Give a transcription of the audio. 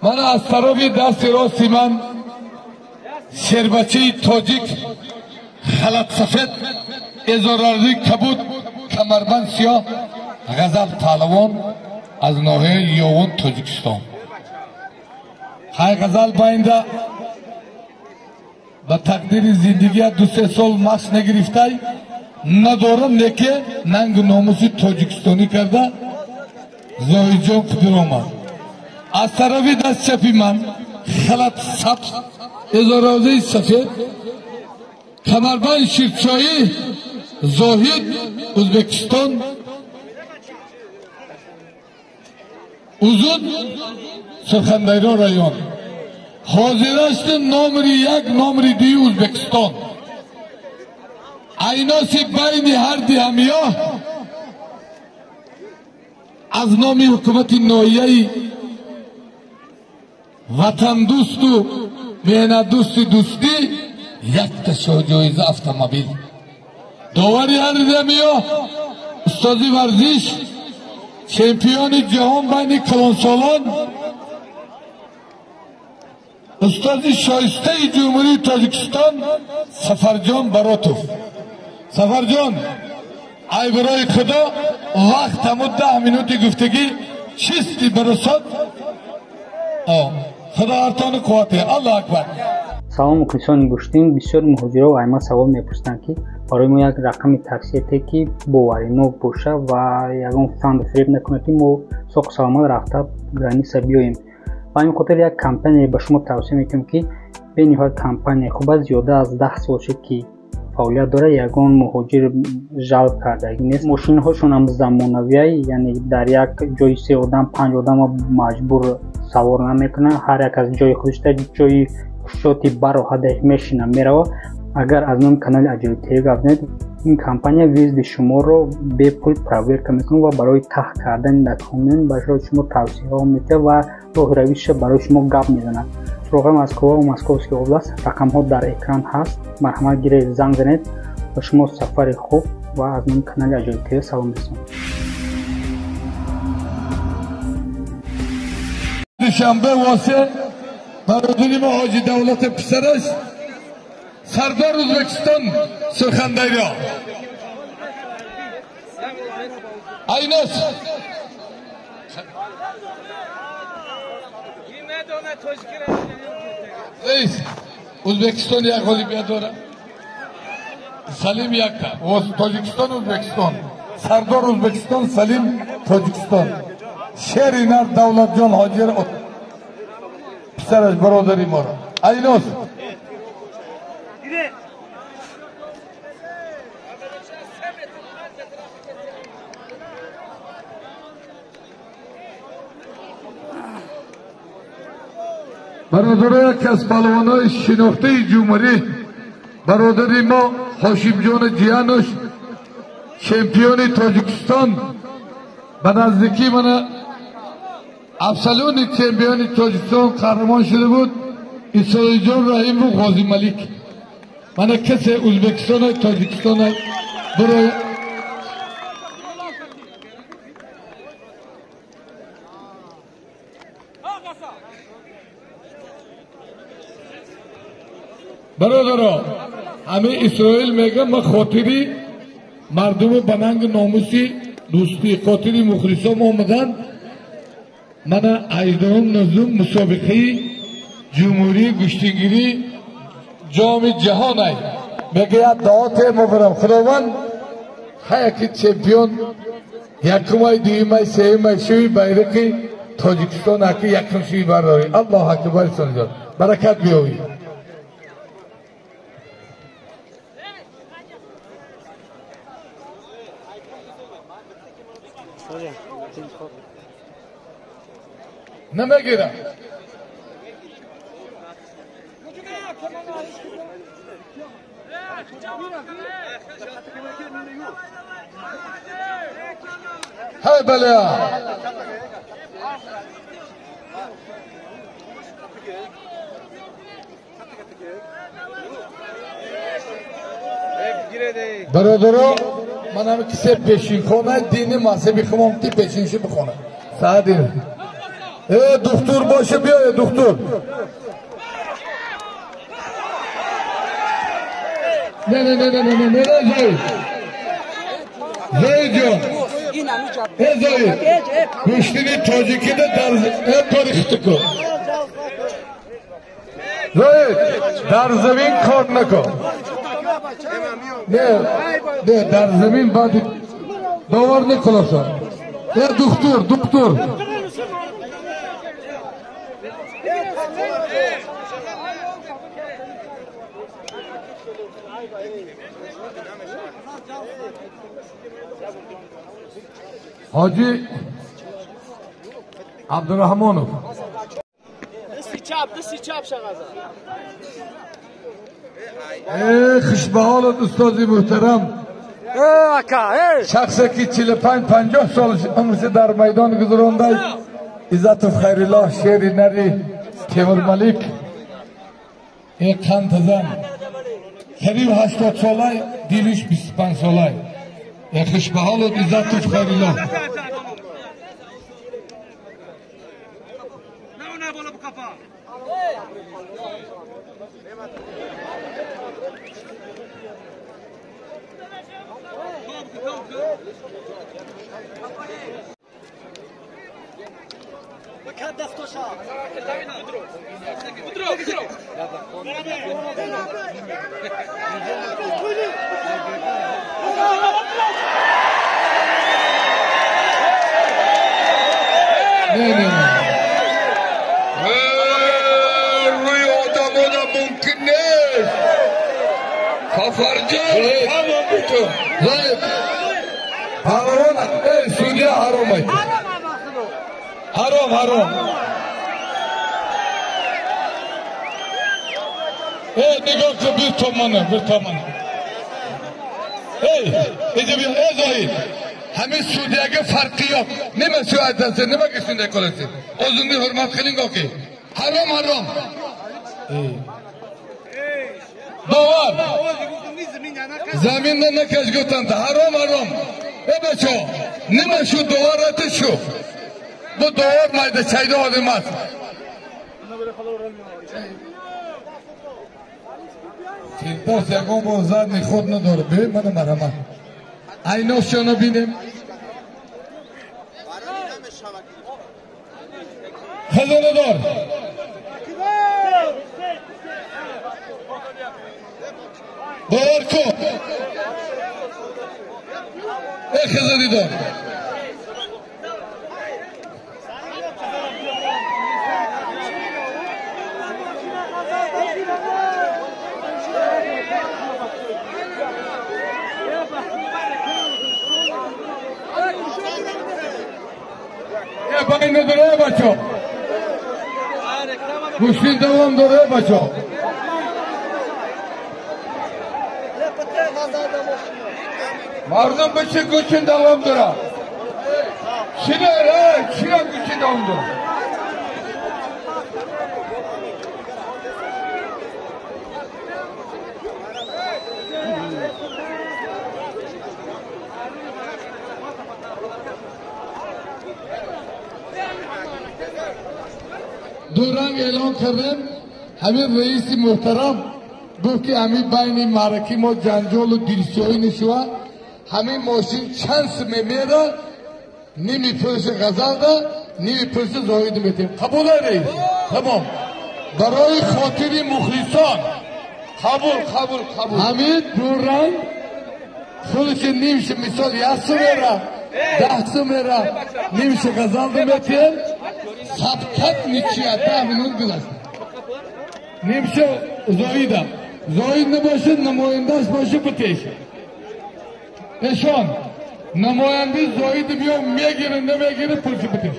Ман аз тарафи дасти рости ман сербачаи тоҷик, халат сафед, эзорарди кабуд, камарбанд сиёҳ, Ғазал Паҳлавон аз ноҳияи Ёвун, Тоҷикистон. Хай Ғазал байнда ба тақдири зиндагия 2-3 сол машқ нагирифтай, надорам, неке нангу номуси тоҷикистонӣ карда Зоҳидҷон қудир омад. Аз тарафи даст чапи ман халат сабз, эзорозаи сафед, камарбанд ширчоӣ, Зоҳид, Ӯзбекистон, Узун, Сурхандарё район. Ҳозирашти номери 1, номери 2 Ӯзбекистон. Айноси байни ҳарди ҳамиё аз номи ҳукумати ноҳияи ватандӯсту меҳнатдӯсти дӯстӣ якта шоҳҷоиза автомобил. Довари ҳарди ҳамиё устози варзиш, чемпиони ҷаҳон байни калонсолон, устози шоистаи Ҷумҳурии Тоҷикистон Сафарҷон Баротов. Сафарҷон, ай барои Худо вақт ҳаму 10 минути гуфтагӣ чисти баросод. Худо ҳартони қуввате. Аллоҳ акбар. Салом мухлисони гӯштин. Бисёр муҳоҷиро айма савол мепурсанд, ки барои мо як рақами таксие ки боваринок боша ва ягон фанду фиреб накунад, ки мо соқу саломат рафта граница биёем. Ба ҳамин хотир як компания ба шумо тавсия мекунем, ки бениҳоят компания хуб аст, зиёда аз 10 сол шуд, ки фаъолият дорад, ягон муҳоҷир жалб кардагӣ нест. Мошинҳошон ҳам замонавиай, яъне дар як ҷои 3 одам, 5 одама маҷбур савор намекунад, ҳар як аз ҷои худашда ҷои кушоти бароҳаташ мешина мерава. Агар аз номи канали Аҷоиб ТВ гап занед, ин компания визди шуморо бепул проверка мекунад ва барои таҳ кардани документ барои шумо тавсияҳо медиҳад ва роҳи равишша барои шумо гап мезанад. Суроғаи Москва ва Московский област, рақамҳо дар экран ҳаст. Марҳамат гиред, занг занед. Ба шумо сафари хуб ва аз номи канали Аҷоиб ТВ салом расонед. Душанбе восе бародари мо Ҳоҷи Давлати писараш Сардор, Ӯзбекистон, Сурхандарё. Айнос Рейс, Ӯзбекистон як ғолибият дорад, Салим якта. Тоҷикистон, Ӯзбекистон, Сардор Ӯзбекистон, Салим Тоҷикистон. Шери нар Давлатҷон Ҳоҷир писараш бародари моро. Айнос бародаро, яке аз паҳлавонои шинохтаи ҷумҳурӣ, бародари мо Ҳошимҷони Ҷиянош, чемпиони Тоҷикистон, ба наздикӣ мана абсолютни чемпиони Тоҷикистон қаҳрамон шуда буд, Исроилҷон Раҳимов Ғозималик. Мана касе Ӯзбекистон, Тоҷикистон барои бародаро, ҳамин Исроил мегӯям, ман хотири мардуму ба нанги номуси дӯстӣ, хотири мухлисом омадан. Мана 18-ум 19-ум мусобиқаи ҷумҳурии гӯштингирӣ ҷоми ҷаҳонай. Мегӯяд даоте мебарам, Худованд ҳаяки чемпион якумай, дуюмай, сеюмай шӯи байрақи Тоҷикистон аки якум шӯи бардорӣ. Аллоҳ акбар, исонҷон, баракат биёвӣ. Намегирам. Ҳай бале. Бародаро, ман ҳами кисе пешинхона дини мазҳаби хумом ти пешинши бихона. Саадир. Доктор боше биёе доктор. Не не не не не не не Зоид. Зоид ҷон. Зоид. Гӯштини тоҷикида дар тарихти кун. Зоид, дар замин кор накун. Не, не, дар замин баъд довар накунасан. Доктор, доктор. Ҳоҷи Абдурахмонов. Хушбаҳолат устоди муҳтарам. Шахсе ки 45-50 сол умрши дар майдон гузаронда, Иззатов Хайруллоҳ, шери нари Темурмалик, ин қандтазан қариб 80 сола, дилиш 25 сола. Хушбаҳолат Иззатов Хайруллоҳ. Не, не, не. Рӯи одамона мумкин нест. Сафарҷон, ҳама бутун. Зоид. Паҳлавон, судья ҳаром айт. Ҳаром, ҳаром. Нигоҳ кун, bir tomoni, bir tomoni. Ey, иҷо биё, ey Zohid. Ҳамин судьяга farqi yo'q. Nima shu aytasiz, nimaga shunday qilasiz? O'zingizni hurmat qiling oki. Harom, harom. Довар. Заминда накаш гуфтанд, ҳаром, ҳаром. Ey бачо, nima shu довар aytish shu? Bu довар mayda chayda odam emas. Телпос ягон бор задний ход надорад. Бибин мана марҳамат. Айношонро бинем. Хазонадор. Бовар кун. Эй хазонидор. Байна дора бачо. Гӯштин давом дора бачо. Мардум бичи гӯштин давом дора. Чина, чина гӯштин давом дора. Ду ранг эълон кардем. Ҳамин раиси муҳтарам гуфт ки ҳамин байни маъраки мо ҷанҷолу дилсиёҳӣ нешава. Ҳамин мошин чанд суме мера, ними пулши Ғазалда, ними пулши Зоҳид метем. Қабул раис? Тамом. Барои хотири мухлисон. Қабул, қабул, қабул. Ҳамин ду ранг пулши нимши мисол як сум мера, 10 сум мера, нимши Ғазалда метем. Сабқат ничья, 10 минут гузашт. Нимши Зоида. Зоид набошад, намояндаш бошад битеш. Эшон, намояндаи Зоид биё мегирад, намегирад, пулши битеш.